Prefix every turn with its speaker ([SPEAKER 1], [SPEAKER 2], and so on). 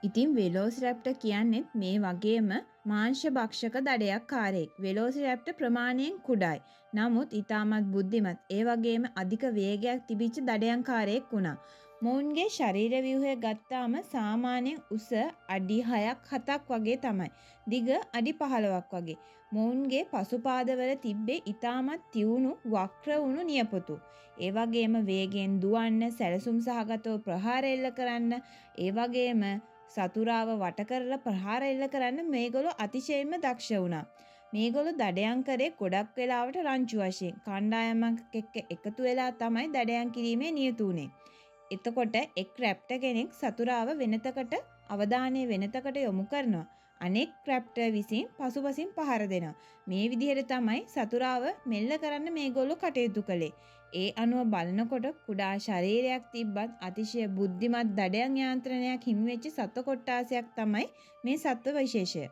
[SPEAKER 1] ඉතින් වෙලෝසිරැප්ටර් කියන්නෙත් මේ වගේම මාංශ භක්ෂක දඩයක්කාරයෙක්. වෙලෝසිරැප්ටර් ප්‍රමාණයෙන් කුඩායි. නමුත් ඉතාමත් බුද්ධිමත්. ඒ වගේම අධික වේගයක් තිබිච්ච දඩයක්කාරයෙක් වුණා. මොවුන්ගේ ශරීර ව්‍යුහය ගත්තාම සාමාන්‍යයෙන් උස අඩි 6ක් 7ක් වගේ තමයි. දිග අඩි 15ක් වගේ. මොවුන්ගේ පසුපාදවල තිබ්බේ ඉතාමත් තියුණු වක්‍ර වුණු නියපොතු. ඒ වගේම වේගයෙන් දුවන්න, සැලසුම් සහගතව ප්‍රහාර එල්ල කරන්න, ඒ වගේම සතුරාව වට කරලා ප්‍රහාර එල්ල කරන්න මේගොල්ලෝ අතිශයින්ම දක්ෂ වුණා. මේගොල්ලෝ දඩයම් කරේ ගොඩක් වෙලාවට රංචු වශයෙන්. කණ්ඩායමක් එක්ක එකතු වෙලා තමයි දඩයම් කිරීමේ නියත වුණේ. එතකොට එක් රැප්ටර් කෙනෙක් සතුරාව වෙනතකට අවධානය වෙනතකට යොමු කරනවා. අනෙක් රැප්ටර් විසින් පසුපසින් පහර දෙනවා. මේ විදිහට තමයි සතුරාව මෙල්ල කරන්න මේගොල්ලෝ කටයුතු කළේ. ඒ අනුව බලනකොට කුඩා ශරීරයක් තිබ්බත් අතිශය බුද්ධිමත් දඩයම් යාන්ත්‍රණයක් හිමි වෙච්ච සත්ව කොට්ටාසයක් තමයි මේ සත්ව විශේෂය.